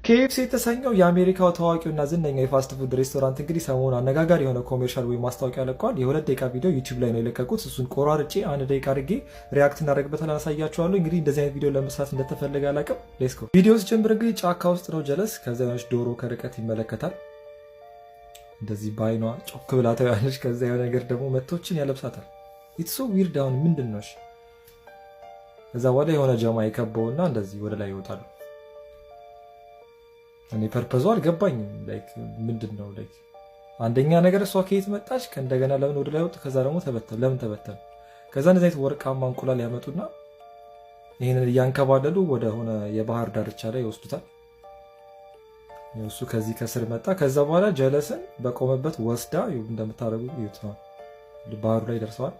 KFC የተሰኘው የአሜሪካው ታዋቂውና ዝነኛው የ fast food ሬስቶራንት እንግዲህ ሰሞኑን አነጋጋሪ የሆነ commercial ወይም ማስታወቂያ ለቀዋል። የ2 ደቂቃ ቪዲዮ YouTube ላይ ነው የለቀቁት። እሱን ቆራርጬ 1 ደቂቃ አድርጌ react እናደርግበታል፣ አሳያችኋለሁ። እንግዲህ እንደዚህ አይነት ቪዲዮ ለመስራት እንደተፈለገ አላውቅም። Let's go። ቪዲዮ ሲጀምር እንግዲህ ጫካ ውስጥ ነው ጀለስ። ከዛ የሆነች ዶሮ ከርቀት ይመለከታል። እንደዚህ በአይኗ ጮክ ብላ ታያለች። ከዛ የሆነ ነገር ደግሞ መቶችን ያለብሳታል። It's so weird። አሁን ምንድን ነው? ከዛ በኋላ የሆነ ጀማ የከበውና እንደዚህ ወደ ላይ ይወጣሉ። እኔ purpose ኡ አልገባኝም። Like ምንድን ነው? Like አንደኛ ነገር እሷ ከየት መጣች? ከእንደገና ለምን ወደ ላይ ወጡ? ከዛ ደግሞ ተበተኑ። ለምን ተበተኑ? ከዛ እንደዚህ አይነት ወርቃማ እንቁላል ያመጡና ይህንን እያንከባለሉ ወደ ሆነ የባህር ዳርቻ ላይ ይወስዱታል። እሱ ከዚህ ከስር መጣ። ከዛ በኋላ ጀለስን በቆመበት ወስዳ እንደምታደርጉ ይዩት ነው። ባህሩ ላይ ደርሰዋል።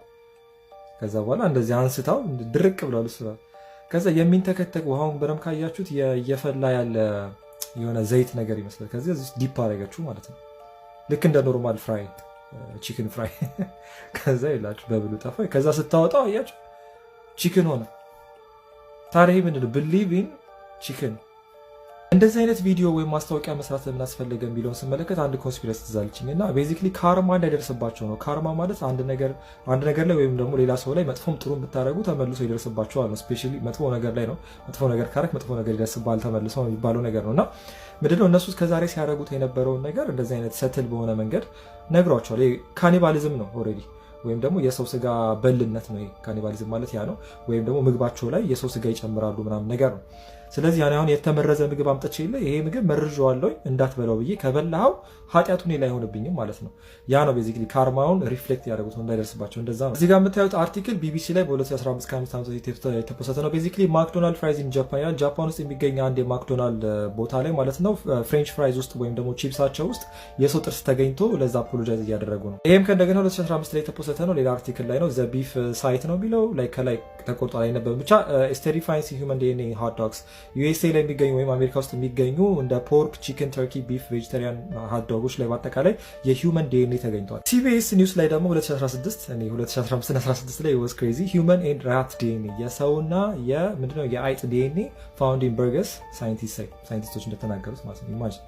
ከዛ በኋላ እንደዚህ አንስታው ድርቅ ብሏል እሱ። ከዛ የሚንተከተክ ውሃውን በደምብ ካያችሁት እየፈላ ያለ የሆነ ዘይት ነገር ይመስላል። ከዚህ dip አደረገችው ማለት ነው። ልክ እንደ normal fry chicken fry። ከዛ ይላችሁ በብሉ ጠፋ። ከዛ ስታወጣው አያችሁ chicken ሆነ። ታዲያ ይሄ ምንድን ነው? Believe in chicken። እንደዚህ አይነት ቪዲዮ ወይም ማስታወቂያ መስራት ለምን አስፈለገ የሚለውን ስመለከት አንድ conspiracy ትዝ አለችኝ እና basically karma እንዳይደርስባቸው ነው። Karma ማለት አንድ ነገር ላይ ወይም ደግሞ ሌላ ሰው ላይ መጥፎም ጥሩ ብታደርጉ ተመልሶ ይደርስባቸዋል ነው። Especially መጥፎ ነገር ላይ ነው። መጥፎ ነገር ካረክ መጥፎ ነገር ይደርስብሃል ተመልሶ የሚባለው ነገር ነው። እና ምንድነው፣ እነሱ እስከዛሬ ሲያደርጉት የነበረውን ነገር እንደዚህ አይነት subtle በሆነ መንገድ ነግሯቸዋል። Cannibalism ነው already ወይም ደግሞ የሰው ስጋ በልነት ነው። Cannibalism ማለት ያ ነው። ወይም ደግሞ ምግባቸው ላይ የሰው ስጋ ይጨምራሉ ምናምን ነገር ነው። ስለዚህ ያን አሁን የተመረዘ ምግብ አምጥቼ የለ ይሄ ምግብ መርዤዋለሁ እንዳትበላው ብዬ ከበላኸው ኃጢአቱ እኔ ላይ አይሆንብኝም ማለት ነው። ያ ነው basically karma ውን reflect ያደረጉት እንዳይደርስባቸው እንደዛ ነው። እዚህ ጋር የምታዩት article ቢቢሲ ላይ በ2015 ከ5 ዓመት የተፖሰተ ነው። Basically McDonald fries in Japan ይላል። ጃፓን ውስጥ የሚገኝ አንድ የማክዶናልድ ቦታ ላይ ማለት ነው French fries ውስጥ ወይም ደግሞ ቺፕሳቸው ውስጥ የሰው ጥርስ ተገኝቶ ለዛ apologize እያደረጉ ነው። ይህም ከእንደገና 2015 ላይ የተፖሰተ ነው። ሌላ article ላይ ነው። The Beef site ነው የሚለው ላይ ከላይ ተቆርጦ አይነበብም። ብቻ study finds human DNA hot dogs። USA ላይ የሚገኙ ወይም አሜሪካ ውስጥ የሚገኙ እንደ pork፣ chicken፣ turkey፣ beef፣ vegetarian hot dog ኦች ላይ በአጠቃላይ የ human DNA ተገኝቷል። CBS News ላይ ደግሞ 2016፣ እኔ 2015 16 ላይ was crazy፣ human and rat DNA፣ የሰውና የምንድነው የአይጥ DNA found in burgers፣ scientist ኦች እንደተናገሩት ማለት ነው። Imagine።